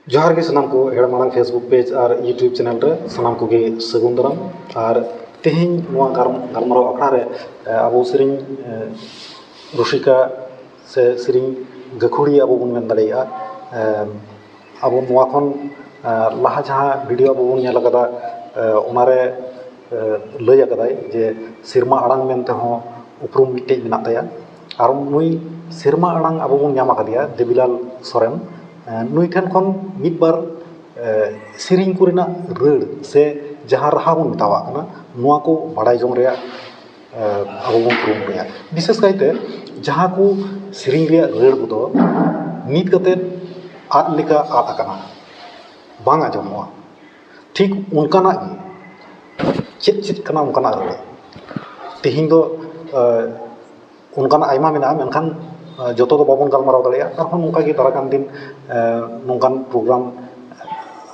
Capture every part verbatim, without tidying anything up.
ᱡᱚᱦᱟᱨ ᱜᱮ ᱥᱟᱱᱟᱢ ᱠᱚ ᱦᱮᱲᱮᱢ ᱟᱲᱟᱝ Facebook page ᱟᱨ YouTube channel ᱨᱮ ᱥᱟᱱᱟᱢ ᱠᱚᱜᱮ ᱥᱟᱹᱜᱩᱱ ᱫᱟᱨᱟᱢ᱾ ᱟᱨ ᱛᱮᱦᱮᱧ ᱱᱚᱣᱟ ᱜᱟᱨ-, ᱜᱟᱞᱢᱟᱨᱟᱣ ᱟᱠᱷᱲᱟ ᱨᱮ, ᱮ, ᱟᱵᱚ ᱥᱮᱨᱮᱧ, ᱮ, ᱨᱩᱥᱤᱠᱟ ᱥᱮ ᱥᱮᱨᱮᱧ ᱜᱟᱹᱠᱷᱩᱲᱤᱭᱟᱹ ᱟᱵᱚ ᱵᱚᱱ ᱢᱮᱱ ᱫᱟᱲᱮᱭᱟᱜᱼᱟ᱾ ᱮ, ᱟᱵᱚ ᱱᱚᱣᱟ ᱠᱷᱚᱱ, ᱮ, ᱞᱟᱦᱟ ᱡᱟᱦᱟᱸ video ᱟᱵᱚ ᱵᱚᱱ ᱧᱮᱞ ᱟᱠᱟᱫᱟ, ᱮ, ᱚᱱᱟᱨᱮ, ᱮ, ᱞᱟᱹᱭ ᱟᱠᱟᱫᱟᱭ ᱡᱮ ᱥᱮᱨᱢᱟ ᱟᱲᱟᱝ ᱢᱮᱱᱛᱮ ᱦᱚᱸ ᱩᱯᱨᱩᱢ ᱢᱤᱫᱴᱮᱡ ᱢᱮᱱᱟᱜ ᱛᱟᱭᱟ᱾ ᱟᱨ ᱱᱩᱭ ᱥᱮᱨᱢᱟ ᱟᱲᱟᱝ ᱟᱵᱚ ᱵᱚᱱ ᱧᱟᱢ ᱟᱠᱟᱫᱮᱭᱟ ᱫᱮᱵᱤᱞᱟᱞ ᱥᱚᱨᱮᱱ᱾ ᱮ, ᱱᱩᱭ ᱴᱷᱮᱱ ᱠᱷᱚᱱ ᱢᱤᱫ ᱵᱟᱨ, ᱮ, ᱥᱮᱨᱮᱧ ᱠᱚᱨᱮᱱᱟᱜ ᱨᱟᱹᱲ ᱥᱮ ᱡᱟᱦᱟᱸ ᱨᱟᱦᱟ ᱵᱚᱱ ᱢᱮᱛᱟᱣᱟᱜ ᱠᱟᱱᱟ, ᱱᱚᱣᱟ ᱠᱚ ᱵᱟᱲᱟᱭ ᱡᱚᱝ ᱨᱮᱭᱟᱜ, ᱮ, ᱟᱵᱚ ᱵᱚᱱ ᱠᱩᱨᱩᱢᱩᱴᱩᱭᱟ᱾ ᱵᱤᱥᱮᱥ ᱠᱟᱭᱛᱮ ᱡᱟᱦᱟᱸ ᱠᱚ ᱥᱮᱨᱮᱧ ᱨᱮᱭᱟᱜ ᱨᱟᱹᱲ ᱠᱚᱫᱚ ᱱᱤᱛ ᱠᱟᱛᱮᱫ ᱟᱫ ᱞᱮᱠᱟ ᱟᱫ ᱟᱠᱟᱱᱟ, ᱵᱟᱝ ᱟᱸᱡᱚᱢᱚᱜᱼᱟ, ᱴᱷᱤᱠ ᱚᱱᱠᱟᱱᱟᱜ ᱜᱮ ᱪᱮᱫ ᱪᱮᱫ ᱠᱟᱱᱟ ᱚᱱᱠᱟᱱᱟᱜ ᱨᱟᱹᱲ᱾ ᱛᱮᱦᱮᱧ ᱫᱚ, ᱮ, ᱚᱱᱠᱟᱱᱟᱜ ᱟᱭᱢᱟ ᱢᱮᱱᱟᱜᱼᱟ, ᱢᱮᱱᱠᱷᱟᱱ, ᱮ, ᱡᱚᱛᱚ ᱫᱚ ᱵᱟᱵᱚᱱ ᱜᱟᱞᱢᱟᱨᱟᱣ ᱫᱟᱲᱮᱭᱟᱜᱼᱟ᱾ ᱟᱨᱦᱚᱸ ᱱᱚᱝᱠᱟ ᱜᱮ ᱫᱟᱨᱟᱭ ᱠᱟᱱ ᱫᱤᱱ, ᱮ, ᱱᱚᱝᱠᱟᱱ program,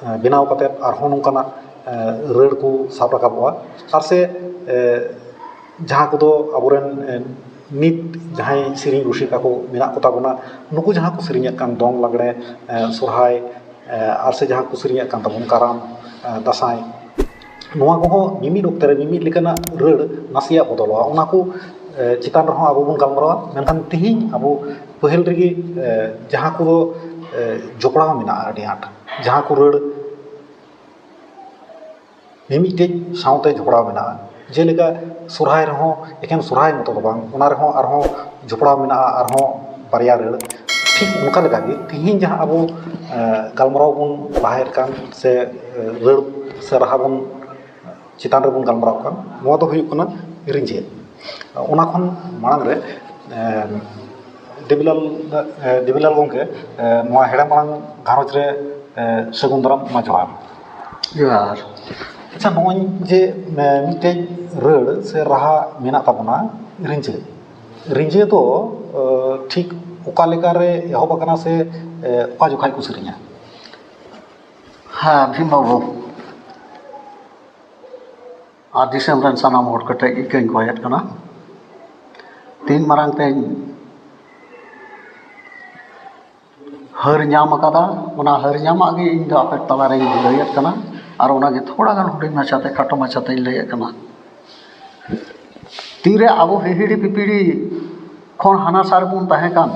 ᱮ, ᱵᱮᱱᱟᱣ ᱠᱟᱛᱮᱫ ᱟᱨᱦᱚᱸ ᱱᱚᱝᱠᱟᱱᱟᱜ, ᱮ, ᱨᱟᱹᱲ ᱠᱚ ᱥᱟᱵ ᱨᱟᱠᱟᱵᱚᱜᱼᱟ᱾ ᱟᱨ ᱥᱮ, ᱮ, ᱡᱟᱦᱟᱸ ᱠᱚᱫᱚ ᱟᱵᱚᱨᱮᱱ, ᱮ, ᱱᱤᱛ ᱡᱟᱦᱟᱸᱭ ᱥᱮᱨᱮᱧ ᱨᱩᱥᱤᱠᱟ ᱠᱚ ᱢᱮᱱᱟᱜ ᱠᱚᱛᱟ ᱵᱚᱱᱟ, ᱱᱩᱠᱩ ᱡᱟᱦᱟᱸ ᱠᱚ ᱥᱮᱨᱮᱧᱮᱫ ᱠᱟᱱ ᱫᱚᱝ, ᱞᱟᱜᱽᱲᱮ, ᱮ, ᱥᱚᱨᱦᱟᱭ, ᱮ, ᱟᱨ ᱥᱮ ᱡᱟᱦᱟᱸ ᱠᱚ ᱥᱮᱨᱮᱧᱮᱫ ᱠᱟᱱ ᱛᱟᱵᱚᱱ ᱠᱟᱨᱟᱢ, ᱮ, ᱫᱟᱸᱥᱟᱭ, ᱱᱚᱣᱟ ᱠᱚᱦᱚᱸ ᱢᱤᱢᱤᱫ ᱚᱠᱛᱮ ᱨᱮ ᱢᱤᱢᱤᱫ ᱞᱮᱠᱟᱱᱟᱜ ᱨᱟᱹᱲ ᱱᱟᱥᱮᱭᱟᱜ ᱵᱚᱫᱚᱞᱚᱜᱼᱟ᱾ ᱚᱱᱟ ᱠᱚ, ᱮ, ᱪᱮᱛᱟᱱ ᱨᱮᱦᱚᱸ ᱟᱵᱚ ᱵᱚᱱ ᱜᱟᱞᱢᱟᱨᱟᱣᱟ᱾ ᱢᱮᱱᱠᱷᱟᱱ ᱛᱮᱦᱮᱧ ᱟᱵᱚ ᱯᱟᱹᱦᱤᱞ ᱨᱮᱜᱮ, ᱮ, ᱡᱟᱦᱟᱸ ᱠᱚᱫᱚ, ᱮ, ᱡᱚᱯᱲᱟᱣ ᱢᱮᱱᱟᱜᱼᱟ ᱟᱹᱰᱤ ᱟᱸᱴ, ᱡᱟᱦᱟᱸ ᱠᱚ ᱨᱟᱹᱲ ᱢᱤᱢᱤᱫᱴᱮᱡ ᱥᱟᱶᱛᱮ ᱡᱚᱯᱲᱟᱣ ᱢᱮᱱᱟᱜᱼᱟ᱾ ᱡᱮᱞᱮᱠᱟ ᱥᱚᱨᱦᱟᱭ ᱨᱮᱦᱚᱸ ᱮᱠᱮᱱ ᱥᱚᱨᱦᱟᱭ ᱢᱚᱛᱚ ᱫᱚ ᱵᱟᱝ, ᱚᱱᱟ ᱨᱮᱦᱚᱸ ᱟᱨᱦᱚᱸ ᱡᱚᱯᱲᱟᱣ ᱢᱮᱱᱟᱜᱼᱟ ᱟᱨᱦᱚᱸ ᱵᱟᱨᱭᱟ ᱨᱟᱹᱲ᱾ ᱴᱷᱤᱠ ᱚᱱᱠᱟ ᱞᱮᱠᱟᱜᱮ ᱛᱮᱦᱮᱧ ᱡᱟᱦᱟᱸ ᱟᱵᱚ, ᱮ, ᱜᱟᱞᱢᱟᱨᱟᱣ ᱵᱚᱱ ᱞᱟᱦᱟᱭᱮᱫ ᱠᱟᱱ ᱥᱮ, ᱮ, ᱨᱟᱹᱲ ᱥᱮ ᱨᱟᱦᱟ ᱵᱚᱱ ᱪᱮᱛᱟᱱ ᱨᱮᱵᱚᱱ ᱜᱟᱞᱢᱟᱨᱟᱣ ᱠᱟᱱ, ᱱᱚᱣᱟ ᱫᱚ ᱦᱩᱭᱩᱜ ᱠᱟᱱᱟ ᱨᱤᱸᱡᱟᱹ᱾ ᱚᱱᱟ ᱠᱷᱚᱱ ᱢᱟᱲᱟᱝ ᱨᱮ, ᱮ, ᱫᱮᱵᱤᱞᱟᱞ, ᱮ, ᱫᱮᱵᱤᱞᱟᱞ ᱜᱚᱢᱠᱮ, ᱮ, ᱱᱚᱣᱟ ᱦᱮᱲᱮᱢ ᱟᱲᱟᱝ ᱜᱷᱟᱨᱚᱸᱡᱽ ᱨᱮ, ᱮ, ᱥᱟᱹᱜᱩᱱ ᱫᱟᱨᱟᱢ, ᱢᱟ ᱡᱚᱦᱟᱨ᱾ ᱡᱚᱦᱟᱨ᱾ ᱟᱪᱪᱷᱟ, ᱱᱚᱜᱼᱚᱭ ᱡᱮ, ᱮ, ᱢᱤᱫᱴᱮᱡ ᱨᱟᱹᱲ ᱥᱮ ᱨᱟᱦᱟ ᱢᱮᱱᱟᱜ ᱛᱟᱵᱚᱱᱟ, ᱨᱤᱸᱡᱟᱹ᱾ ᱨᱤᱸᱡᱟᱹ ᱫᱚ, ᱮ, ᱴᱷᱤᱠ ᱚᱠᱟ ᱞᱮᱠᱟᱨᱮ ᱮᱦᱚᱵ ᱟᱠᱟᱱᱟ ᱥᱮ, ᱮ, ᱚᱠᱟ ᱡᱚᱠᱷᱟᱡ ᱠᱚ ᱥᱮᱨᱮᱧᱟ? ᱦᱮᱸ, ᱵᱷᱤᱢ ᱵᱟᱹᱵᱩ᱾ ᱟᱨ ᱫᱤᱥᱚᱢ ᱨᱮᱱ ᱥᱟᱱᱟᱢ ᱦᱚᱲ ᱠᱚᱴᱷᱮᱱ ᱤᱠᱟᱹᱧ ᱠᱚᱭᱮᱫ ᱠᱟᱱᱟ᱾ ᱛᱤᱱ ᱢᱟᱨᱟᱝ ᱛᱮᱧ ᱦᱟᱹᱨ ᱧᱟᱢ ᱟᱠᱟᱫᱟ, ᱚᱱᱟ ᱦᱟᱹᱨ ᱧᱟᱢᱟᱜ ᱜᱮ ᱤᱧ ᱫᱚ ᱟᱯᱮ ᱛᱟᱞᱟᱨᱮᱧ ᱞᱟᱹᱭᱮᱫ ᱠᱟᱱᱟ᱾ ᱟᱨ ᱚᱱᱟᱜᱮ ᱛᱷᱚᱲᱟ ᱜᱟᱱ ᱦᱩᱰᱤᱧ ᱢᱟᱪᱷᱟᱛᱮ, ᱠᱷᱟᱴᱚ ᱢᱟᱪᱷᱟᱛᱮᱧ ᱞᱟᱹᱭᱮᱫ ᱠᱟᱱᱟ᱾ ᱛᱤᱨᱮ ᱟᱵᱚ ᱦᱤᱦᱤᱲᱤ ᱯᱤᱯᱤᱲᱤ ᱠᱷᱚᱱ ᱦᱟᱱᱟ ᱥᱟᱨ ᱵᱚᱱ ᱛᱟᱦᱮᱸ ᱠᱟᱱ,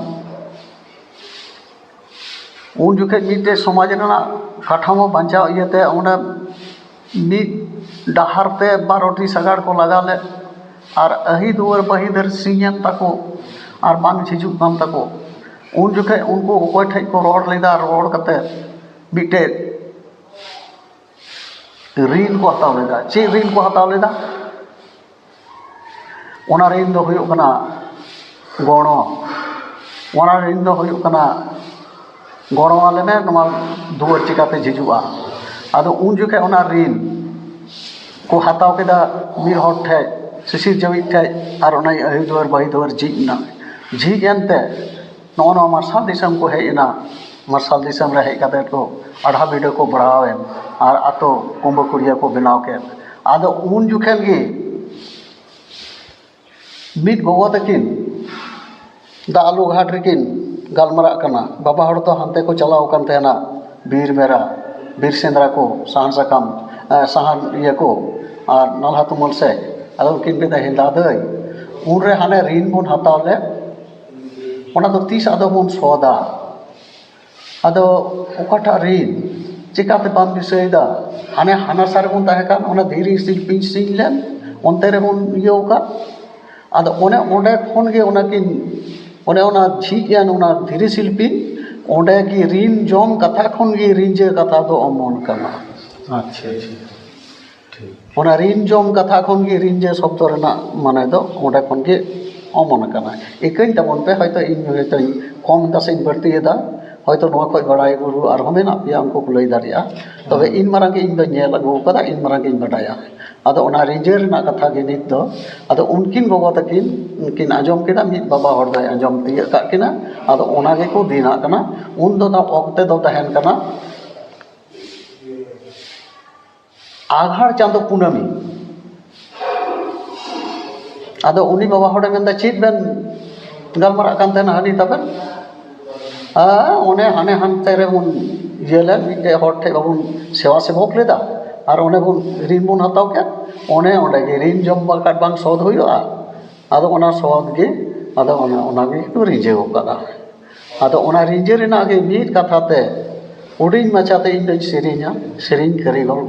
ᱩᱱ ᱡᱚᱠᱷᱮᱡ ᱢᱤᱫᱴᱮᱡ ᱥᱚᱢᱟᱡᱽ ᱨᱮᱱᱟᱜ ᱠᱟᱴᱷᱟᱢᱳ ᱵᱟᱧᱪᱟᱣ ᱤᱭᱟᱹᱛᱮ ᱚᱸᱰᱮ ᱢᱤᱫ ᱰᱟᱦᱟᱨ ᱛᱮ ᱵᱟᱨᱚᱴᱤ ᱥᱟᱜᱟᱲ ᱠᱚ ᱞᱟᱜᱟ ᱞᱮᱫ, ᱟᱨ ᱟᱹᱦᱤ ᱫᱩᱣᱟᱹᱨ ᱵᱟᱹᱦᱤ ᱫᱟᱹᱨ ᱥᱤᱧ ᱮᱱ ᱛᱟᱠᱚ ᱟᱨ ᱵᱟᱝ ᱡᱷᱤᱡᱩᱜ ᱠᱟᱱ ᱛᱟᱠᱚ᱾ ᱩᱱ ᱡᱚᱠᱷᱮᱡ ᱩᱱᱠᱩ ᱚᱠᱚᱭ ᱴᱷᱮᱡ ᱠᱚ ᱨᱚᱲ ᱞᱮᱫᱟ, ᱨᱚᱲ ᱠᱟᱛᱮ ᱢᱤᱫᱴᱮᱡ ᱨᱤᱱ ᱠᱚ ᱦᱟᱛᱟᱣ ᱞᱮᱫᱟ᱾ ᱪᱮᱫ ᱨᱤᱱ ᱠᱚ ᱦᱟᱛᱟᱣ ᱞᱮᱫᱟ? ᱚᱱᱟ ᱨᱤᱱ ᱫᱚ ᱦᱩᱭᱩᱜ ᱠᱟᱱᱟ ᱜᱚᱲᱚ᱾ ᱚᱱᱟ ᱨᱤᱱ ᱫᱚ ᱦᱩᱭᱩᱜ ᱠᱟᱱᱟ ᱜᱚᱲᱚ ᱟᱞᱮ ᱢᱮ, ᱱᱚᱣᱟ ᱫᱩᱣᱟᱹᱨ ᱪᱤᱠᱟᱹᱛᱮ ᱡᱷᱤᱡᱩᱜᱼᱟ᱾ ᱟᱫᱚ ᱩᱱ ᱡᱚᱠᱷᱮᱡ ᱚᱱᱟ ᱨᱤᱱ ᱠᱚ ᱦᱟᱛᱟᱣ ᱠᱮᱫᱟ ᱢᱤᱫ ᱦᱚᱲ ᱴᱷᱮᱡ, ᱥᱤᱥᱤᱨ ᱡᱟᱹᱣᱤᱡ ᱴᱷᱮᱡ, ᱟᱨ ᱚᱱᱟ ᱟᱹᱭᱩᱨ ᱫᱩᱣᱟᱹᱨ ᱵᱟᱹᱭᱩ ᱫᱩᱣᱟᱹᱨ ᱡᱷᱤᱡ ᱮᱱᱟ᱾ ᱡᱷᱤᱡ ᱮᱱᱛᱮ ᱱᱚᱜᱼᱚ ᱱᱚᱣᱟ ᱢᱟᱨᱥᱟᱞ ᱫᱤᱥᱚᱢ ᱠᱚ ᱦᱮᱡ ᱮᱱᱟ᱾ ᱢᱟᱨᱥᱟᱞ ᱫᱤᱥᱚᱢ ᱨᱮ ᱦᱮᱡ ᱠᱟᱛᱮ ᱠᱚ ᱟᱲᱦᱟ ᱵᱤᱰᱟᱹ ᱠᱚ ᱵᱟᱲᱦᱟᱣ ᱮᱱ ᱟᱨ ᱟᱛᱳ ᱠᱩᱢᱵᱟᱹ ᱠᱩᱲᱤᱭᱟᱹ ᱠᱚ ᱵᱮᱱᱟᱣ ᱠᱮᱫ᱾ ᱟᱫᱚ ᱩᱱ ᱡᱚᱠᱷᱮᱡ ᱜᱮ ᱢᱤᱫ ᱜᱚᱜᱚ ᱛᱟᱹᱠᱤᱱ ᱫᱟᱜ ᱞᱩ ᱜᱷᱟᱴ ᱨᱮᱠᱤᱱ ᱜᱟᱞᱢᱟᱨᱟᱜ ᱠᱟᱱᱟ᱾ ᱵᱟᱵᱟ ᱦᱚᱲ ᱫᱚ ᱦᱟᱱᱛᱮ ᱠᱚ ᱪᱟᱞᱟᱣ ᱟᱠᱟᱱ ᱛᱟᱦᱮᱱᱟ, ᱵᱤᱨ ᱢᱮᱨᱟ, ᱵᱤᱨ ᱥᱮᱸᱫᱽᱨᱟ ᱠᱚ, ᱥᱟᱦᱟᱱ ᱥᱟᱠᱟᱢ, ᱮ, ᱥᱟᱦᱟᱱ ᱤᱭᱟᱹ ᱠᱚ, ᱟᱨ ᱱᱟᱞᱦᱟ ᱛᱩᱢᱟᱹᱞ ᱥᱮᱫ᱾ ᱟᱫᱚ ᱩᱱᱠᱤᱱ ᱢᱮᱱᱫᱟ, ᱦᱮᱸᱫᱟ ᱫᱟᱹᱭ, ᱩᱱᱨᱮ ᱦᱟᱱᱮ ᱨᱤᱱ ᱵᱚᱱ ᱦᱟᱛᱟᱣ ᱞᱮᱫ, ᱚᱱᱟ ᱫᱚ ᱛᱤᱥ ᱟᱫᱚ ᱵᱚᱱ ᱥᱚᱫᱟ? ᱟᱫᱚ ᱚᱠᱟᱴᱟᱜ ᱨᱤᱱ? ᱪᱮᱠᱟᱛᱮ ᱵᱟᱢ ᱫᱤᱥᱟᱹᱭᱮᱫᱟ? ᱦᱟᱱᱮ ᱦᱟᱱᱟ ᱥᱟ ᱨᱮᱵᱚᱱ ᱛᱟᱦᱮᱸ ᱠᱟᱱ, ᱚᱱᱟ ᱫᱷᱤᱨᱤ ᱥᱤᱞᱯᱤᱧ ᱥᱤᱧ ᱞᱮᱱ, ᱚᱱᱛᱮ ᱨᱮᱵᱚᱱ ᱤᱭᱟᱹ ᱟᱠᱟᱫ᱾ ᱟᱫᱚ ᱚᱱᱮ ᱚᱸᱰᱮ ᱠᱷᱚᱱ ᱜᱮ ᱚᱱᱟ ᱠᱤᱱ, ᱚᱱᱮ ᱚᱱᱟ ᱡᱷᱤᱡ ᱮᱱ ᱚᱱᱟ ᱫᱷᱤᱨᱤ ᱥᱤᱞᱯᱤᱧ, ᱚᱸᱰᱮ ᱜᱮ ᱨᱤᱱ ᱡᱚᱢ ᱠᱟᱛᱷᱟ ᱠᱷᱚᱱ ᱜᱮ ᱨᱤᱸᱡᱟᱹ ᱠᱟᱛᱷᱟ ᱫᱚ ᱚᱢᱚᱱ ᱠᱟᱱᱟ᱾ ᱟᱪᱪᱷᱟ, ᱟᱪᱪᱷᱟ, ᱴᱷᱤᱠ᱾ ᱚᱱᱟ ᱨᱤᱱ ᱡᱚᱢ ᱠᱟᱛᱷᱟ ᱠᱷᱚᱱ ᱜᱮ ᱨᱤᱸᱡᱟᱹ ᱥᱚᱵᱫᱚ ᱨᱮᱱᱟᱜ ᱢᱟᱱᱮ ᱫᱚ ᱚᱸᱰᱮ ᱠᱷᱚᱱ ᱜᱮ ᱚᱢᱚᱱ ᱟᱠᱟᱱᱟ᱾ ᱤᱠᱟᱹᱧ ᱛᱟᱵᱚᱱ ᱯᱮ, ᱦᱚᱭᱛᱳ ᱤᱧ ᱦᱚᱭᱛᱳᱧ ᱠᱚᱢ ᱮᱫᱟ ᱥᱮᱧ ᱵᱟᱹᱲᱛᱤ ᱮᱫᱟ, ᱦᱚᱭᱛᱳ ᱱᱚᱣᱟ ᱠᱷᱚᱡ ᱵᱟᱲᱟᱭ ᱜᱩᱨᱩ ᱟᱨᱦᱚᱸ ᱢᱮᱱᱟᱜ ᱯᱮᱭᱟ, ᱩᱱᱠᱩ ᱠᱚ ᱞᱟᱹᱭ ᱫᱟᱲᱮᱭᱟᱜᱼᱟ᱾ ᱛᱚᱵᱮ ᱤᱧ ᱢᱟᱨᱟᱝ ᱜᱮ ᱤᱧ ᱫᱚᱧ ᱧᱮᱞ ᱟᱹᱜᱩ ᱟᱠᱟᱫᱟ, ᱤᱧ ᱢᱟᱨᱟᱝ ᱜᱤᱧ ᱵᱟᱰᱟᱭᱟ᱾ ᱟᱫᱚ ᱚᱱᱟ ᱨᱤᱸᱡᱟᱹ ᱨᱮᱱᱟᱜ ᱠᱟᱛᱷᱟ ᱜᱮ ᱱᱤᱛ ᱫᱚ, ᱟᱫᱚ ᱩᱱᱠᱤᱱ ᱜᱚᱜᱚ ᱛᱟᱹᱠᱤᱱ ᱠᱤᱱ ᱟᱸᱡᱚᱢ ᱠᱮᱫᱟ, ᱢᱤᱫ ᱵᱟᱵᱟ ᱦᱚᱲ ᱫᱚᱭ ᱟᱸᱡᱚᱢ ᱛᱤᱭᱟᱹᱜ ᱠᱟᱜ ᱠᱤᱱᱟ᱾ ᱟᱫᱚ ᱚᱱᱟ ᱜᱮᱠᱚ ᱫᱤᱱᱟᱜ ᱠᱟᱱᱟ᱾ ᱩᱱ ᱫᱚ ᱫᱟᱜ ᱚᱠᱛᱮ ᱫᱚ ᱛᱟᱦᱮᱱ ᱠᱟᱱᱟ ᱟᱜᱷᱟᱲ ᱪᱟᱸᱫᱚ ᱠᱩᱱᱟᱹᱢᱤ᱾ ᱟᱫᱚ ᱩᱱᱤ ᱵᱟᱵᱟ ᱦᱚᱲᱮ ᱢᱮᱱᱫᱟ, ᱪᱮᱫ ᱵᱮᱱ ᱜᱟᱞᱢᱟᱨᱟᱜ ᱠᱟᱱ ᱛᱟᱦᱮᱱᱟ ᱦᱟᱹᱱᱤ ᱛᱟᱵᱮᱱ? ᱟᱨ ᱚᱱᱮ ᱦᱟᱱᱮ ᱦᱟᱱᱛᱮ ᱨᱮᱵᱚᱱ ᱤᱭᱟᱹ ᱞᱮᱫ, ᱢᱤᱫᱴᱮᱡ ᱦᱚᱲ ᱴᱷᱮᱡ ᱵᱟᱵᱚᱱ ᱥᱮᱵᱟ ᱥᱮᱵᱚᱠ ᱞᱮᱫᱟ, ᱟᱨ ᱚᱱᱮ ᱵᱚᱱ ᱨᱤᱱ ᱵᱚᱱ ᱦᱟᱛᱟᱣ ᱠᱮᱫ, ᱚᱱᱮ ᱚᱸᱰᱮ ᱜᱮ ᱨᱤᱱ ᱡᱚᱢ ᱵᱟᱠᱷᱟᱡ ᱵᱟᱝ ᱥᱳᱫᱷ ᱦᱩᱭᱩᱜᱼᱟ᱾ ᱟᱫᱚ ᱚᱱᱟ ᱥᱳᱫᱷ ᱜᱮ, ᱟᱫᱚ ᱚᱱᱟ, ᱚᱱᱟ ᱜᱮ ᱠᱚ ᱨᱤᱸᱡᱟᱹ ᱟᱠᱟᱫᱟ᱾ ᱟᱫᱚ ᱚᱱᱟ ᱨᱤᱸᱡᱟᱹ ᱨᱮᱱᱟᱜ ᱜᱮ ᱢᱤᱫ ᱠᱟᱛᱷᱟ ᱛᱮ ᱦᱩᱰᱤᱧ ᱢᱟᱪᱷᱟ ᱛᱮ ᱤᱧ ᱫᱚᱧ ᱥᱮᱨᱮᱧᱟ, ᱥᱮᱨᱮᱧ ᱠᱟᱹᱨᱤᱜᱚᱞ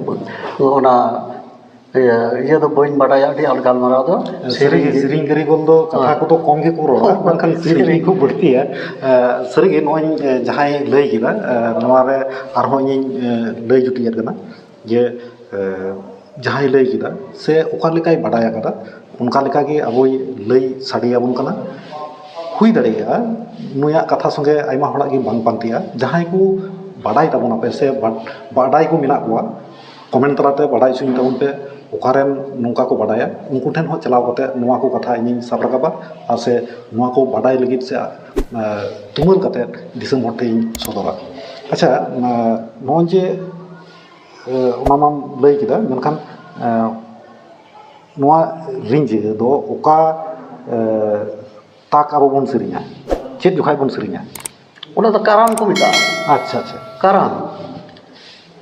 ᱚᱱᱟ ᱤᱭᱟᱹ, ᱤᱭᱟᱹ ᱫᱚ ᱵᱟᱹᱧ ᱵᱟᱰᱟᱭᱟ, ᱟᱹᱰᱤ ᱟᱸᱴ ᱜᱟᱞᱢᱟᱨᱟᱣ ᱫᱚ᱾ ᱥᱮᱨᱮᱧ ᱥᱟᱹᱨᱤᱜᱮ, ᱜᱮ᱾ ᱥᱮᱨᱮᱧ ᱠᱟᱹᱨᱤᱜᱚᱞ ᱫᱚ ᱠᱟᱛᱷᱟ ᱦᱮᱸ᱾ ᱠᱚᱫᱚ ᱠᱚᱢ ᱜᱮᱠᱚ ᱨᱚᱲᱟ, ᱦᱮᱸ, ᱢᱮᱱᱠᱷᱟᱱ ᱥᱮᱨᱮᱧ ᱥᱮᱨᱮᱧ᱾ ᱠᱚ ᱵᱟᱹᱲᱛᱤᱭᱟ᱾ ᱮ, ᱥᱟᱹᱨᱤᱜᱮ ᱱᱚᱜᱼᱚᱭ, ᱮ, ᱡᱟᱦᱟᱸᱭ ᱞᱟᱹᱭ ᱠᱮᱫᱟ, ᱮ, ᱱᱚᱣᱟ ᱨᱮ ᱟᱨᱦᱚᱸ ᱤᱧᱤᱧ, ᱮ, ᱞᱟᱹᱭ ᱡᱩᱴᱤᱡ ᱮᱫ ᱠᱟᱱᱟ ᱡᱮ, ᱮ, ᱡᱟᱦᱟᱸᱭ ᱞᱟᱹᱭ ᱠᱮᱫᱟ ᱥᱮ ᱚᱠᱟ ᱞᱮᱠᱟᱭ ᱵᱟᱰᱟᱭ ᱟᱠᱟᱫᱟ, ᱚᱱᱠᱟ ᱞᱮᱠᱟᱜᱮ ᱟᱵᱚᱭ ᱞᱟᱹᱭ ᱥᱟᱰᱮᱭᱟᱵᱚᱱ ᱠᱟᱱᱟ᱾ ᱦᱩᱭ ᱫᱟᱲᱮᱭᱟᱜᱼᱟ ᱱᱩᱭᱟᱜ ᱠᱟᱛᱷᱟ ᱥᱚᱸᱜᱮ ᱟᱭᱢᱟ ᱦᱚᱲᱟᱜ ᱜᱮ ᱵᱟᱝ ᱯᱟᱱᱛᱮᱜᱼᱟ᱾ ᱡᱟᱦᱟᱸᱭ ᱠᱚ ᱵᱟᱰᱟᱭ ᱛᱟᱵᱚᱱᱟ ᱯᱮ ᱥᱮ ᱵᱟ-, ᱵᱟᱰᱟᱭ ᱠᱚ ᱢᱮᱱᱟᱜ ᱠᱚᱣᱟ, ᱠᱚᱢᱮᱱᱴ ᱛᱟᱞᱟᱛᱮ ᱵᱟᱰᱟᱭ ᱦᱚᱪᱚᱧ ᱛᱟᱵᱚᱱ ᱯᱮ, ᱚᱠᱟᱨᱮᱱ ᱱᱚᱝᱠᱟ ᱠᱚ ᱵᱟᱰᱟᱭᱟ, ᱩᱱᱠᱩ ᱴᱷᱮᱱ ᱦᱚᱸ ᱪᱟᱞᱟᱣ ᱠᱟᱛᱮ ᱱᱚᱣᱟ ᱠᱚ ᱠᱟᱛᱷᱟ ᱤᱧᱤᱧ ᱥᱟᱵ ᱨᱟᱠᱟᱵᱟ, ᱟᱨ ᱥᱮ ᱱᱚᱣᱟ ᱠᱚ ᱵᱟᱰᱟᱭ ᱞᱟᱹᱜᱤᱫ ᱥᱮ, ᱮ, ᱛᱩᱢᱟᱹᱞ ᱠᱟᱛᱮ ᱫᱤᱥᱚᱢ ᱦᱚᱲ ᱴᱷᱮᱱ ᱤᱧ ᱥᱚᱫᱚᱨᱟ᱾ ᱟᱪᱪᱷᱟ, ᱮ, ᱱᱚᱜᱼᱚᱭ ᱡᱮ, ᱮ, ᱚᱱᱟ ᱢᱟᱢ ᱞᱟᱹᱭ ᱠᱮᱫᱟ, ᱢᱮᱱᱠᱷᱟᱱ, ᱮ, ᱱᱚᱣᱟ ᱨᱤᱸᱡᱟᱹ ᱫᱚ ᱚᱠᱟ, ᱮ, ᱛᱟᱠ ᱟᱵᱚ ᱵᱚᱱ ᱥᱮᱨᱮᱧᱟ, ᱪᱮᱫ ᱡᱚᱠᱷᱟᱡ ᱵᱚᱱ ᱥᱮᱨᱮᱧᱟ? ᱚᱱᱟ ᱫᱚ ᱠᱟᱨᱟᱢ ᱠᱚ ᱢᱮᱛᱟᱜᱼᱟ᱾ ᱟᱪᱪᱷᱟ, ᱟᱪᱪᱷᱟ᱾ ᱠᱟᱨᱟᱢ,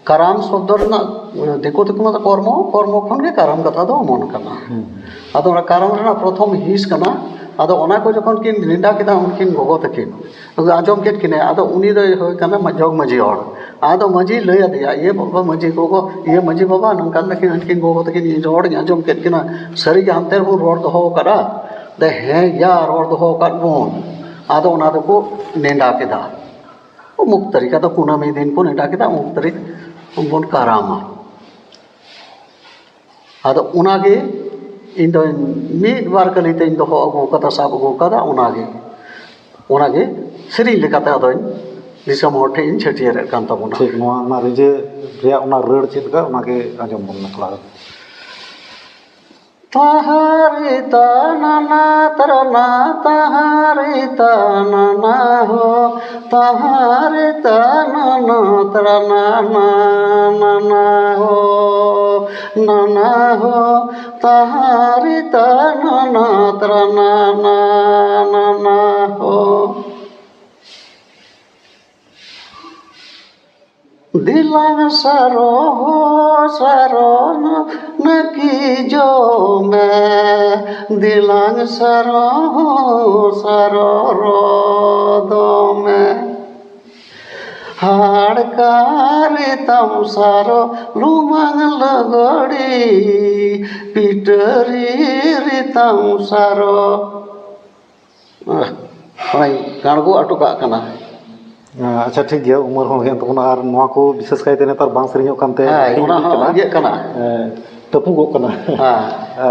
ᱠᱟᱨᱟᱢ ᱥᱚᱵᱫᱚ ᱨᱮᱱᱟᱜ, ᱫᱤᱠᱩ ᱛᱮᱠᱚ ᱢᱮᱛᱟᱜᱼᱟ ᱠᱚᱨᱢᱚ, ᱠᱚᱨᱢᱚ ᱠᱷᱚᱱ ᱜᱮ ᱠᱟᱨᱟᱢ ᱠᱟᱛᱷᱟ ᱫᱚ ᱚᱢᱚᱱ ᱠᱟᱱᱟ᱾ ᱦᱩᱸ᱾ ᱟᱫᱚ ᱚᱱᱟ ᱠᱟᱨᱟᱢ ᱨᱮᱱᱟᱜ ᱯᱨᱚᱛᱷᱚᱢ ᱦᱤᱸᱥ ᱠᱟᱱᱟ᱾ ᱟᱫᱚ ᱚᱱᱟ ᱠᱚ ᱡᱚᱠᱷᱚᱱ ᱠᱤᱱ ᱱᱮᱰᱟ ᱠᱮᱫᱟ ᱩᱱᱠᱤᱱ ᱜᱚᱜᱚ ᱛᱟᱹᱠᱤᱱ, ᱟᱫᱚ ᱟᱸᱡᱚᱢ ᱠᱮᱫ ᱠᱤᱱᱟᱹ, ᱟᱫᱚ ᱩᱱᱤ ᱫᱚᱭ ᱦᱩᱭ ᱠᱟᱱᱟ ᱢᱟ-, ᱡᱚᱜᱽ ᱢᱟᱹᱡᱷᱤ ᱦᱚᱲ᱾ ᱟᱫᱚ ᱢᱟᱹᱡᱷᱤ ᱞᱟᱹᱭ ᱟᱫᱮᱭᱟ, "ᱤᱭᱟᱹ ᱵᱟᱵᱟ ᱢᱟᱹᱡᱷᱤ ᱜᱚᱜᱚ, ᱤᱭᱟᱹ ᱢᱟᱹᱡᱷᱤ ᱵᱟᱵᱟ, ᱱᱚᱝᱠᱟ ᱛᱟᱹᱠᱤᱱ ᱩᱱᱠᱤᱱ ᱜᱚᱜᱚ ᱛᱟᱹᱠᱤᱱ ᱤᱧ ᱨᱚᱲ ᱤᱧ ᱟᱸᱡᱚᱢ ᱠᱮᱫ ᱠᱤᱱᱟ, ᱥᱟᱹᱨᱤᱜᱮ ᱦᱟᱱᱛᱮ ᱨᱮᱵᱚᱱ ᱨᱚᱲ ᱫᱚᱦᱚ ᱟᱠᱟᱫᱟ?" ᱫᱚ, "ᱦᱮᱸ ᱭᱟ, ᱨᱚᱲ ᱫᱚᱦᱚ ᱟᱠᱟᱫ ᱵᱚᱱ᱾" ᱟᱫᱚ ᱚᱱᱟ ᱫᱚᱠᱚ ᱱᱮᱰᱟ ᱠᱮᱫᱟ᱾ ᱚᱢᱩᱠ ᱛᱟᱹᱨᱤᱠᱷ, ᱟᱫᱚ ᱠᱩᱱᱟᱹᱢᱤ ᱫᱤᱱ ᱠᱚ ᱱᱮᱰᱟ ᱠᱮᱫᱟ, ᱚᱢᱩᱠ ᱛᱟᱹᱨᱤᱠᱷ ᱵᱚᱱ ᱠᱟᱨᱟᱢᱟ᱾ ᱟᱫᱚ ᱚᱱᱟᱜᱮ ᱤᱧ ᱫᱚ ᱢᱤᱫ ᱵᱟᱨ ᱠᱟᱹᱞᱤ ᱛᱮᱧ ᱫᱚᱦᱚ ᱟᱹᱜᱩ ᱠᱟᱫᱟ, ᱥᱟᱵ ᱟᱹᱜᱩ ᱠᱟᱫᱟ, ᱚᱱᱟᱜᱮ, ᱚᱱᱟᱜᱮ ᱥᱮᱨᱮᱧ ᱞᱮᱠᱟᱛᱮ ᱟᱫᱚᱧ ᱫᱤᱥᱚᱢ ᱦᱚᱲ ᱴᱷᱮᱱ ᱤᱧ ᱪᱷᱟᱹᱴᱭᱟᱹᱨᱮᱫ ᱠᱟᱱ ᱛᱟᱵᱚᱱᱟ᱾ ᱴᱷᱤᱠ, ᱱᱚᱣᱟ ᱚᱱᱟ ᱨᱤᱸᱡᱟᱹ ᱨᱮᱭᱟᱜ ᱚᱱᱟ ᱨᱟᱹᱲ ᱪᱮᱫ ᱞᱮᱠᱟ, ᱚᱱᱟᱜᱮ ᱟᱸᱡᱚᱢ ᱵᱚᱱ ᱢᱮ ᱛᱷᱚᱲᱟ᱾ ᱛᱟᱦᱟᱨᱤ ᱛᱟᱱᱟᱱᱟ ᱛᱟᱨᱟᱱᱟ, ᱛᱟᱦᱟᱨᱤ ᱛᱟᱱᱟᱱᱟ ᱦᱳ, ᱛᱟᱦᱟᱨᱤ ᱛᱟᱱᱟᱱᱟ ᱛᱟᱨᱟᱱᱟ ᱱᱟᱱᱟ ᱦᱳ, ᱱᱟᱱᱟ ᱦᱳ, ᱛᱟᱦᱟᱨᱤ ᱛᱟᱱᱟᱱᱟ ᱛᱟᱨᱟᱱᱟ ᱱᱟᱱᱟ ᱦᱳ᱾ ᱫᱮᱞᱟᱝ ᱥᱟᱨᱚ ᱦᱚ ᱥᱟᱨᱚ ᱱᱟᱹᱠᱤ ᱡᱚᱢᱮ, ᱫᱮᱞᱟᱝ ᱥᱟᱨᱚ ᱦᱚ ᱥᱟᱨᱚ ᱨᱚᱫᱚᱢᱮ᱾ ᱦᱟᱲᱠᱟᱨᱤ ᱛᱟᱢ ᱥᱟᱨᱚ ᱞᱩᱢᱟᱝ ᱞᱚᱜᱚᱲᱤ, ᱯᱤᱴᱟᱹᱨᱤ ᱨᱤ ᱛᱟᱢ ᱥᱟᱨᱚ᱾ ᱚᱱᱟᱧ ᱟᱬᱜᱚ ᱦᱚᱴᱚ ᱠᱟᱜ ᱠᱟᱱᱟ᱾ ᱟᱪᱪᱷᱟ, ᱴᱷᱤᱠ ᱜᱮᱭᱟ, ᱩᱢᱮᱨ ᱦᱚᱸ ᱦᱩᱭᱮᱱ ᱛᱟᱵᱚᱱᱟ, ᱟᱨ ᱱᱚᱣᱟ ᱠᱚ ᱵᱤᱥᱮᱥ ᱠᱟᱭᱛᱮ ᱱᱮᱛᱟᱨ ᱵᱟᱝ ᱥᱮᱨᱮᱧᱚᱜ ᱠᱟᱱᱛᱮ ᱦᱮᱸ, ᱦᱤᱲᱤᱧ ᱚᱱᱟ ᱤᱫᱤᱜ ᱦᱚᱸ ᱠᱟᱱᱟ᱾ ᱤᱭᱟᱹᱜ ᱠᱟᱱᱟ᱾ ᱮ, ᱛᱟᱹᱯᱩᱜᱚᱜ ᱠᱟᱱᱟ᱾ ᱦᱮᱸ᱾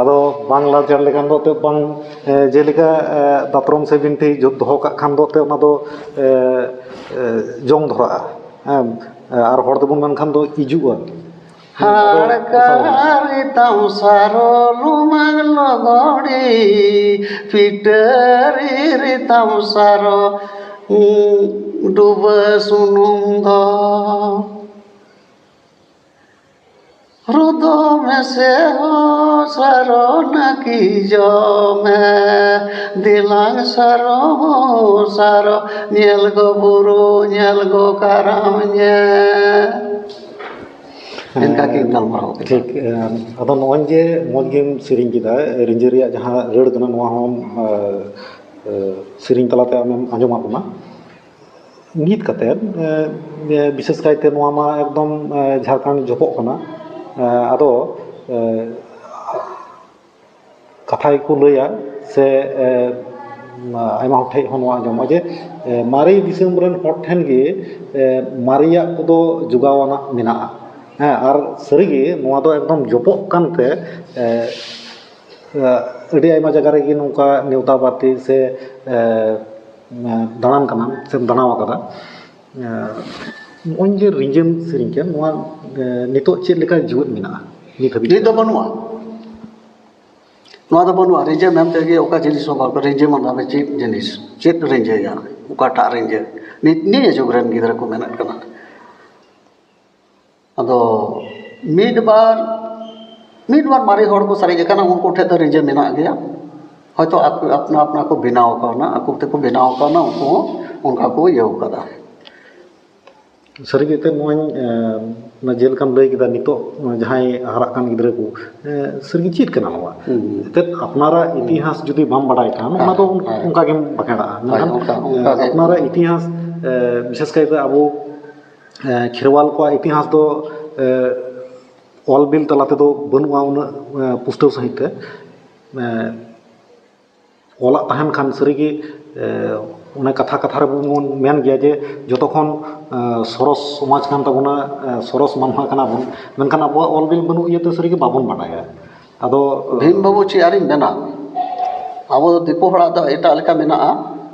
ᱟᱫᱚ ᱵᱟᱝ ᱞᱟᱡᱟᱣ ᱞᱮᱠᱷᱟᱱ ᱫᱚ ᱮᱱᱛᱮᱫ ᱵᱟᱝ, ᱮ, ᱡᱮᱞᱮᱠᱟ, ᱮ, ᱫᱟᱛᱨᱚᱢ ᱥᱮ ᱵᱤᱱᱴᱷᱤ ᱡᱩᱛ ᱫᱚᱦᱚ ᱠᱟᱜ ᱠᱷᱟᱱ ᱫᱚ ᱮᱱᱛᱮᱫ ᱚᱱᱟ ᱫᱚ, ᱮ, ᱮ, ᱡᱚᱝ ᱫᱷᱚᱨᱟᱜᱼᱟ᱾ ᱦᱮᱸ, ᱟᱨ ᱦᱚᱲ ᱛᱮᱵᱚᱱ ᱢᱮᱱᱠᱷᱟᱱ ᱫᱚ ᱤᱡᱩᱜᱼᱟ᱾ ᱦᱟᱲᱠᱟᱨᱤ ᱛᱟᱢ ᱥᱟᱨᱚ ᱞᱩᱢᱟᱝ ᱞᱚᱜᱚᱲᱤ, ᱯᱤᱴᱟᱹᱨᱤ ᱨᱤ ᱛᱟᱢ ᱥᱟᱨᱚ, ᱩᱸ, ᱰᱩᱵᱟᱹ ᱥᱩᱱᱩᱢ ᱫᱚ᱾ ᱨᱚᱫᱚ ᱢᱮᱥᱮ ᱦᱚ ᱥᱟᱨᱚ ᱱᱟᱹᱠᱤ ᱡᱚᱢᱮ, ᱫᱮᱞᱟᱝ ᱥᱟᱨᱚ ᱦᱚ ᱥᱟᱨᱚ, ᱧᱮᱞ ᱜᱚ ᱵᱩᱨᱩ, ᱧᱮᱞ ᱜᱚ ᱠᱟᱨᱟᱢ ᱧᱮᱞ᱾ ᱚᱱᱠᱟ ᱜᱮ ᱜᱟᱞᱢᱟᱨᱟᱣ ᱠᱮᱫᱟ᱾ ᱴᱷᱤᱠ, ᱮ, ᱟᱫᱚ ᱱᱚᱜᱼᱚᱭ ᱡᱮ ᱢᱚᱡᱽ ᱜᱮᱢ ᱥᱮᱨᱮᱧ ᱠᱮᱫᱟ, ᱨᱤᱸᱡᱟᱹ ᱨᱮᱭᱟᱜ ᱡᱟᱦᱟᱸ ᱨᱟᱹᱲ ᱠᱟᱱᱟ, ᱱᱚᱣᱟ ᱦᱚᱸ, ᱮ, ᱮ, ᱥᱮᱨᱮᱧ ᱛᱟᱞᱟᱛᱮ ᱟᱢᱮᱢ ᱟᱸᱡᱚᱢᱟᱫ ᱵᱚᱱᱟ᱾ ᱱᱤᱛ ᱠᱟᱛᱮᱫ, ᱮ, ᱮ, ᱵᱤᱥᱮᱥ ᱠᱟᱭᱛᱮ ᱱᱚᱣᱟ ᱢᱟ ᱮᱠᱫᱚᱢ, ᱮ, ᱡᱷᱟᱲᱠᱷᱚᱸᱰ ᱡᱚᱯᱚᱜ ᱠᱟᱱᱟ᱾ ᱮ, ᱟᱫᱚ, ᱮ, ᱠᱟᱛᱷᱟ ᱜᱮᱠᱚ ᱞᱟᱹᱭᱟ ᱥᱮ, ᱮ, ᱟᱭᱢᱟ ᱦᱚᱲ ᱴᱷᱮᱱ ᱦᱚᱸ ᱱᱚᱣᱟ ᱟᱸᱡᱚᱢᱚᱜᱼᱟ ᱡᱮ, ᱮ, ᱢᱟᱨᱮ ᱫᱤᱥᱚᱢ ᱨᱮᱱ ᱦᱚᱲ ᱴᱷᱮᱱ ᱜᱮ, ᱮ, ᱢᱟᱨᱮᱭᱟᱜ ᱠᱚᱫᱚ ᱡᱚᱜᱟᱣ ᱟᱱᱟᱜ ᱢᱮᱱᱟᱜᱼᱟ᱾ ᱦᱮᱸ, ᱟᱨ ᱥᱟᱹᱨᱤᱜᱮ ᱱᱚᱣᱟ ᱫᱚ ᱮᱠᱫᱚᱢ ᱡᱚᱯᱚᱜ ᱠᱟᱱᱛᱮ, ᱮ, ᱮ, ᱟᱹᱰᱤ ᱟᱭᱢᱟ ᱡᱟᱭᱜᱟ ᱨᱮᱜᱮ ᱱᱚᱝᱠᱟ ᱱᱮᱣᱛᱟ ᱵᱟᱨᱛᱤ ᱥᱮ, ᱮ, ᱫᱟᱬᱟᱱ ᱠᱟᱱᱟᱢ ᱥᱮᱢ ᱫᱟᱬᱟ ᱟᱠᱟᱫᱟ᱾ ᱮ, ᱱᱚᱜᱼᱚᱭ ᱡᱮ ᱨᱤᱸᱡᱟᱹᱢ ᱥᱮᱨᱮᱧ ᱠᱮᱫ, ᱱᱚᱣᱟ, ᱮ, ᱱᱤᱛᱚᱜ ᱪᱮᱫ ᱞᱮᱠᱟ ᱡᱤᱣᱮᱫ ᱢᱮᱱᱟᱜᱼᱟ ᱱᱤᱛ ᱦᱟᱹᱵᱤᱡ? ᱱᱤᱛ ᱫᱚ ᱵᱟᱹᱱᱩᱜᱼᱟ᱾ ᱱᱚᱣᱟ ᱫᱚ ᱵᱟᱹᱱᱩᱜᱼᱟ᱾ ᱨᱤᱸᱡᱟᱹ ᱢᱮᱱᱛᱮ ᱜᱮ ᱚᱠᱟ ᱡᱤᱱᱤᱥ ᱦᱚᱸ ᱵᱟᱝ, ᱨᱤᱸᱡᱟᱹ ᱢᱟᱱᱮ ᱪᱮᱫ ᱡᱤᱱᱤᱥ, ᱪᱮᱫ ᱨᱤᱸᱡᱟᱹᱭᱟ, ᱚᱠᱟᱴᱟᱜ ᱨᱤᱸᱡᱟᱹ? ᱱᱤ-, ᱱᱤᱭᱟᱹ ᱡᱩᱜᱽ ᱨᱮᱱ ᱜᱤᱫᱽᱨᱟᱹ ᱠᱚ ᱢᱮᱱᱮᱫ ᱠᱟᱱᱟ᱾ ᱟᱫᱚ ᱢᱤᱫ ᱵᱟᱨ, ᱢᱤᱫ ᱵᱟᱨ ᱢᱟᱨᱮ ᱦᱚᱲ ᱠᱚ ᱥᱟᱨᱮᱡ ᱟᱠᱟᱱᱟ, ᱩᱱᱠᱩ ᱴᱷᱮᱱ ᱫᱚ ᱨᱤᱸᱡᱟᱹ ᱢᱮᱱᱟᱜ ᱜᱮᱭᱟ᱾ ᱦᱚᱭᱛᱳ ᱟᱠᱚ, ᱟᱯᱱᱟ ᱟᱯᱱᱟ ᱠᱚ ᱵᱮᱱᱟᱣ ᱠᱟᱣᱱᱟ, ᱟᱠᱚ ᱛᱮᱠᱚ ᱵᱮᱱᱟᱣ ᱠᱟᱣᱱᱟ, ᱩᱱᱠᱩ ᱦᱚᱸ ᱚᱱᱠᱟ ᱠᱚ ᱤᱭᱟᱹᱣ ᱠᱟᱫᱟ᱾ ᱥᱟᱹᱨᱤᱜᱮ ᱮᱱᱛᱮᱫ ᱱᱚᱜᱼᱚᱭ, ᱮᱸ, ᱚᱱᱟ ᱡᱮᱞᱮᱠᱟᱢ ᱞᱟᱹᱭ ᱠᱮᱫᱟ, ᱱᱤᱛᱚᱜ ᱡᱟᱦᱟᱸᱭ ᱦᱟᱨᱟᱜ ᱠᱟᱱ ᱜᱤᱫᱽᱨᱟᱹ ᱠᱚ, ᱮᱸ, ᱥᱟᱹᱨᱤᱜᱮ ᱪᱮᱫ ᱠᱟᱱᱟ ᱱᱚᱣᱟ? ᱦᱩᱸ᱾ ᱮᱱᱛᱮᱫ ᱟᱯᱱᱟᱨᱟᱜ ᱤᱛᱤᱦᱟᱥ ᱡᱩᱫᱤ ᱵᱟᱢ ᱵᱟᱰᱟᱭ ᱠᱷᱟᱱ, ᱚᱱᱟ ᱫᱚ ᱦᱮᱸ, ᱦᱮᱸ᱾ ᱚᱱᱠᱟ ᱜᱮᱢ ᱵᱟᱠᱷᱮᱲᱟᱜᱼᱟ᱾ ᱦᱳᱭ, ᱢᱮᱱᱠᱷᱟᱱ, ᱚᱱᱠᱟ, ᱚᱱᱠᱟ ᱮᱸ, ᱜᱮ᱾ ᱟᱯᱱᱟᱨᱟᱜ ᱤᱛᱤᱦᱟᱥ, ᱮᱸ, ᱵᱤᱥᱮᱥ ᱠᱟᱭᱛᱮ ᱟᱵᱚ, ᱮᱸ, ᱠᱷᱮᱨᱣᱟᱞ ᱠᱚᱣᱟᱜ ᱤᱛᱤᱦᱟᱥ ᱫᱚ, ᱮᱸ, ᱚᱞ ᱵᱤᱞ ᱛᱟᱞᱟ ᱛᱮᱫᱚ ᱵᱟᱹᱱᱩᱜᱼᱟ ᱩᱱᱟᱹᱜ, ᱮᱸ, ᱯᱩᱥᱴᱟᱹᱣ ᱥᱟᱺᱦᱤᱡ ᱛᱮ᱾ ᱮᱸ, ᱚᱞᱟᱜ ᱛᱟᱦᱮᱱ ᱠᱷᱟᱱ ᱥᱟᱹᱨᱤᱜᱮ, ᱮ, ᱚᱱᱮ ᱠᱟᱛᱷᱟ ᱠᱟᱛᱷᱟ ᱨᱮᱵᱚᱱ ᱢᱮᱱ ᱜᱮᱭᱟ ᱡᱮ ᱡᱚᱛᱚ ᱠᱷᱚᱱ, ᱮ, ᱥᱚᱨᱚᱥ ᱥᱚᱢᱟᱡᱽ ᱠᱟᱱ ᱛᱟᱵᱚᱱᱟ, ᱮ, ᱥᱚᱨᱚᱥ ᱢᱟᱱᱣᱟ ᱠᱟᱱᱟ ᱵᱚᱱ, ᱢᱮᱱᱠᱷᱟᱱ ᱟᱵᱚᱣᱟᱜ ᱚᱞ ᱵᱤᱞ ᱵᱟᱹᱱᱩᱜ ᱤᱭᱟᱹᱛᱮ ᱥᱟᱹᱨᱤᱜᱮ ᱵᱟᱵᱚᱱ ᱵᱟᱰᱟᱭᱟ᱾ ᱟᱫᱚ ᱵᱷᱤᱢ ᱵᱟᱹᱵᱩ ᱪᱮᱫ ᱟᱨᱤᱧ ᱢᱮᱱᱟ, ᱟᱵᱚ ᱫᱚ ᱫᱤᱠᱩ ᱦᱚᱲᱟᱜ ᱫᱚ ᱮᱴᱟᱜ ᱞᱮᱠᱟ ᱢᱮᱱᱟᱜᱼᱟ,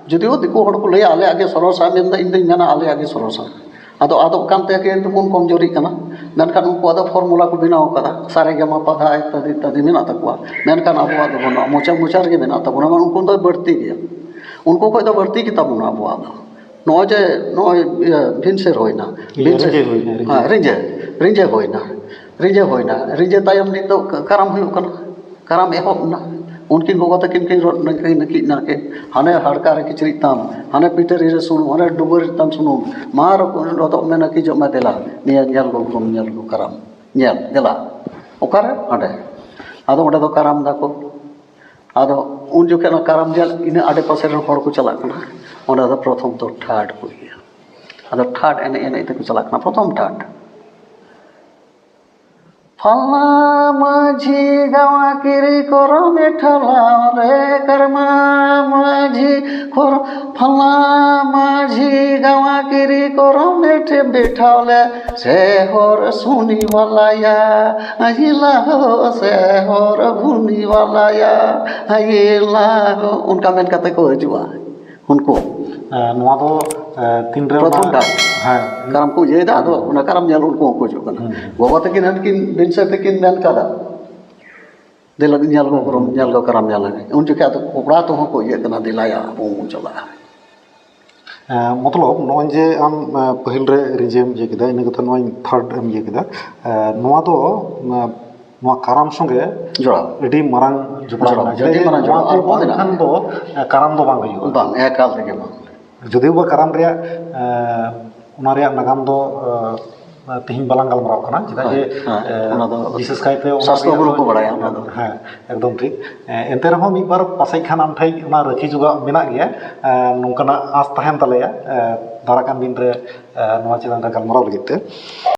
ᱡᱩᱫᱤᱭᱳ ᱫᱤᱠᱩ ᱦᱚᱲ ᱠᱚ ᱞᱟᱹᱭᱟ ᱟᱞᱮᱭᱟᱜ ᱜᱮ ᱥᱚᱨᱚᱥᱟ, ᱢᱮᱱᱫᱚ ᱤᱧ ᱫᱚᱧ ᱢᱮᱱᱟ ᱟᱞᱮᱭᱟᱜ ᱜᱮ ᱥᱚᱨᱚᱥᱟ᱾ ᱟᱫᱚ ᱟᱫᱚᱜ ᱠᱟᱱ ᱛᱮ ᱠᱤᱱᱛᱩ ᱵᱚᱱ ᱠᱚᱢᱡᱳᱨᱤᱜ ᱠᱟᱱᱟ᱾ ᱢᱮᱱᱠᱷᱟᱱ ᱩᱱᱠᱩᱣᱟᱜ ᱫᱚ ᱯᱷᱚᱨᱢᱩᱞᱟ ᱠᱚ ᱵᱮᱱᱟᱣ ᱠᱟᱫᱟ, ᱥᱟᱨᱮ ᱜᱟᱢᱟ ᱯᱟᱫᱷᱟ ᱤᱛᱛᱟᱫᱤ ᱤᱛᱛᱟᱫᱤ ᱢᱮᱱᱟᱜ ᱛᱟᱠᱚᱣᱟ, ᱢᱮᱱᱠᱷᱟᱱ ᱟᱵᱚᱣᱟᱜ ᱫᱚ ᱵᱟᱹᱱᱩᱜᱼᱟ᱾ ᱢᱚᱪᱟ ᱢᱚᱪᱟ ᱨᱮᱜᱮ ᱢᱮᱱᱟᱜ ᱛᱟᱵᱚᱱᱟ, ᱢᱟᱱᱮ ᱩᱱᱠᱩ ᱫᱚ ᱵᱟᱹᱲᱛᱤ ᱜᱮᱭᱟ, ᱩᱱᱠᱩ ᱠᱷᱚᱡ ᱫᱚ ᱵᱟᱹᱲᱛᱤ ᱜᱮᱛᱟ ᱵᱚᱱᱟ ᱟᱵᱚᱣᱟᱜ ᱫᱚ᱾ ᱱᱚᱜᱼᱚᱭ ᱡᱮ ᱱᱚᱜᱼᱚᱭ ᱤᱭᱟᱹ ᱵᱷᱤᱱᱥᱮᱨ ᱦᱩᱭᱱᱟ, ᱤᱭᱟᱹ, ᱵᱷᱤᱱᱥᱮᱨ, ᱨᱤᱸᱡᱟᱹ ᱦᱩᱭᱱᱟ, ᱨᱤᱸᱡᱟᱹ᱾ ᱦᱮᱸ, ᱨᱤᱸᱡᱟᱹ, ᱨᱤᱸᱡᱟᱹ ᱦᱩᱭᱱᱟ, ᱨᱤᱸᱡᱟᱹ ᱛᱟᱭᱚᱢ ᱱᱤᱛᱚᱜ ᱠᱟᱨᱟᱢ ᱦᱩᱭᱩᱜ ᱠᱟᱱᱟ, ᱠᱟᱨᱟᱢ ᱮᱦᱚᱵ ᱮᱱᱟ᱾ ᱩᱱᱠᱤᱱ ᱜᱚᱜᱚ ᱛᱟᱹᱠᱤᱱ ᱠᱤᱱ ᱨᱚᱲ ᱱᱟᱹᱠᱤᱱ ᱱᱟᱹᱠᱤᱱ ᱱᱟᱹᱠᱤᱱ, ᱦᱟᱱᱮ ᱦᱟᱲᱠᱟ ᱨᱮ ᱠᱤᱪᱨᱤᱡ ᱛᱟᱢ, ᱦᱟᱱᱮ ᱯᱤᱴᱟᱹᱨᱤ ᱨᱮ ᱥᱩᱱᱩᱢ, ᱦᱟᱱᱮ ᱰᱩᱵᱟᱹᱨᱤ ᱛᱟᱢ ᱥᱩᱱᱩᱢ, ᱢᱟ ᱨᱚᱫᱚᱜ ᱢᱮ ᱱᱟᱹᱠᱤᱡᱚᱜ ᱢᱮ ᱫᱮᱞᱟ, ᱱᱤᱭᱟᱹ ᱧᱮᱞ ᱜᱚ ᱜᱩᱨᱩᱢ ᱧᱮᱞ ᱜᱚ ᱠᱟᱨᱟᱢ ᱧᱮᱞ ᱫᱮᱞᱟ᱾ ᱚᱠᱟᱨᱮ? ᱦᱟᱸᱰᱮ᱾ ᱟᱫᱚ ᱚᱸᱰᱮ ᱫᱚ ᱠᱟᱨᱟᱢ ᱫᱟᱠᱚ᱾ ᱟᱫᱚ ᱩᱱ ᱡᱚᱠᱷᱮᱡ ᱚᱱᱟ ᱠᱟᱨᱟᱢ ᱧᱮᱞ ᱤᱱᱟᱹ ᱟᱰᱮ ᱯᱟᱥᱮ ᱨᱮᱱ ᱦᱚᱲ ᱠᱚ ᱪᱟᱞᱟᱜ ᱠᱟᱱᱟ, ᱚᱸᱰᱮ ᱫᱚ ᱯᱨᱚᱛᱷᱚᱢ ᱫᱚ ᱴᱷᱟᱴ ᱠᱚ ᱤᱭᱟᱹᱭᱟ᱾ ᱟᱫᱚ ᱴᱷᱟᱴ ᱮᱱᱮᱡ ᱮᱱᱮᱡ ᱛᱮᱠᱚ ᱪᱟᱞᱟᱜ ᱠᱟᱱᱟ, ᱯᱨᱚᱛᱷᱚᱢ ᱴᱷᱟᱴ᱾ ᱯᱷᱟᱞᱱᱟ ᱢᱟᱹᱡᱷᱤ ᱜᱟᱶᱟ ᱠᱤᱨᱤ ᱠᱚᱨᱚᱢᱮ ᱴᱷᱟᱞᱟᱣ ᱞᱮ ᱠᱟᱨᱢᱟ ᱢᱟᱹᱡᱷᱤ ᱠᱚᱨ-, ᱯᱷᱟᱞᱱᱟ ᱢᱟᱹᱡᱷᱤ ᱜᱟᱶᱟ ᱠᱤᱨᱤ ᱠᱚᱨᱚᱢᱮ ᱴᱷᱮ ᱵᱮᱴᱷᱟᱣ ᱞᱮ ᱥᱮ ᱦᱚᱨ ᱥᱩᱱᱤ ᱵᱟᱞᱟᱭᱟ, ᱟᱡᱤᱞᱟ ᱦᱚ ᱥᱮ ᱦᱚᱨ ᱵᱷᱩᱱᱤ ᱵᱟᱞᱟᱭᱟ, ᱟᱡᱤᱞᱟ ᱦᱚ᱾ ᱚᱱᱠᱟ ᱢᱮᱱ ᱠᱟᱛᱮ ᱠᱚ ᱦᱤᱡᱩᱜᱼᱟ ᱩᱱᱠᱩ᱾ ᱮ, ᱱᱚᱣᱟ ᱫᱚ, ᱮ, ᱛᱤᱱᱨᱮ ᱯᱨᱚᱛᱷᱚᱢ ᱚᱱᱟ ᱰᱟᱠ᱾ ᱦᱮᱸ᱾ ᱠᱟᱨᱟᱢ ᱠᱚ ᱤᱭᱟᱹᱭᱮᱫᱟ, ᱟᱫᱚ ᱚᱱᱟ ᱠᱟᱨᱟᱢ ᱧᱮᱞ ᱩᱱᱠᱩ ᱦᱚᱸᱠᱚ ᱦᱤᱡᱩᱜ ᱠᱟᱱᱟ᱾ ᱦᱩᱸ᱾ ᱜᱚᱜᱚ ᱛᱟᱹᱠᱤᱱ ᱦᱟᱱᱠᱤᱱ ᱵᱤᱱᱥᱟᱹ ᱛᱟᱹᱠᱤᱱ ᱢᱮᱱ ᱠᱟᱫᱟ, "ᱫᱮᱞᱟ ᱧᱮᱞ ᱠᱚ ᱠᱟᱨᱟᱢ, ᱧᱮᱞ ᱠᱚ ᱠᱟᱨᱟᱢ ᱧᱮᱞ ᱞᱟᱹᱜᱤᱫ᱾" ᱩᱱ ᱡᱚᱠᱷᱮᱡ ᱟᱫᱚ ᱠᱚᱲᱟ ᱛᱮᱦᱚᱸ ᱠᱚ ᱤᱭᱟᱹᱜ ᱠᱟᱱᱟ, "ᱫᱮᱞᱟᱭᱟ, ᱟᱵᱚ ᱵᱚᱱ ᱪᱟᱞᱟᱜᱼᱟ᱾" ᱮ, ᱢᱚᱛᱞᱚᱵ ᱱᱚᱜᱼᱚᱭ ᱡᱮ ᱟᱢ, ᱮ, ᱯᱟᱹᱦᱤᱞ ᱨᱮ ᱨᱤᱸᱡᱟᱹᱢ ᱤᱭᱟᱹ ᱠᱮᱫᱟ, ᱤᱱᱟᱹ ᱠᱟᱛᱮ ᱱᱚᱜᱼᱚᱭ ᱛᱷᱟᱨᱰ ᱮᱢ ᱤᱭᱟᱹ ᱠᱮᱫᱟ, ᱮ, ᱱᱚᱣᱟ ᱫᱚ, ᱮ, ᱱᱚᱣᱟ ᱠᱟᱨᱟᱢ ᱥᱚᱸᱜᱮ ᱡᱚᱲᱟᱣ᱾ ᱟᱹᱰᱤ ᱢᱟᱨᱟᱝ ᱡᱚᱯᱲᱟᱣ ᱡᱚᱲᱟᱣ, ᱢᱮᱱᱟᱜᱼᱟ᱾ ᱟᱹᱰᱤ ᱪᱮᱫᱟᱜ ᱡᱮ ᱢᱟᱨᱟᱝ ᱱᱚᱣᱟ ᱡᱚᱲᱟᱣ᱾ ᱠᱚ ᱟᱨ ᱵᱟᱝ ᱵᱟᱝ ᱢᱮᱱᱟᱜᱼᱟ᱾ ᱮᱱᱠᱷᱟᱱ ᱫᱚ, ᱮ, ᱠᱟᱨᱟᱢ ᱫᱚ ᱵᱟᱝ ᱦᱩᱭᱩᱜᱼᱟ᱾ ᱵᱟᱝ, ᱮᱠᱟᱞ ᱛᱮᱜᱮ ᱵᱟᱝ᱾ ᱡᱩᱫᱤ ᱵᱟ ᱠᱟᱨᱟᱢ ᱨᱮᱭᱟᱜ, ᱮ, ᱚᱱᱟ ᱨᱮᱭᱟᱜ ᱱᱟᱜᱟᱢ ᱫᱚ ᱛᱮᱦᱮᱧ ᱵᱟᱞᱟᱝ ᱜᱟᱞᱢᱟᱨᱟᱣ ᱠᱟᱱᱟ, ᱪᱮᱫᱟᱜ ᱡᱮ ᱵᱤᱥᱮᱥ ᱠᱟᱭᱛᱮ ᱚᱱᱟ ᱨᱮᱭᱟᱜ ᱵᱟᱲᱟᱭᱟ ᱚᱱᱟ ᱫᱚ᱾ ᱦᱮᱸ, ᱮᱠᱫᱚᱢ ᱴᱷᱤᱠ᱾ ᱮᱱᱛᱮ ᱨᱮᱦᱚᱸ ᱢᱤᱫ ᱵᱟᱨ ᱯᱟᱥᱮᱡ ᱠᱷᱟᱱ ᱟᱢ ᱴᱷᱮᱱ ᱚᱱᱟ ᱨᱟᱹᱠᱷᱤ ᱡᱚᱜᱟᱜ ᱢᱮᱱᱟᱜ ᱜᱮᱭᱟ, ᱱᱚᱝᱠᱟᱱᱟᱜ ᱟᱸᱥ ᱛᱟᱦᱮᱱ ᱛᱟᱞᱮᱭᱟ ᱫᱟᱨᱟ ᱠᱟᱱ ᱫᱤᱱ ᱨᱮ ᱱᱚᱣᱟ ᱪᱮᱛᱟᱱ ᱨᱮ ᱜᱟᱞᱢᱟᱨᱟᱣ ᱞᱟᱹᱜᱤᱫ ᱛᱮ᱾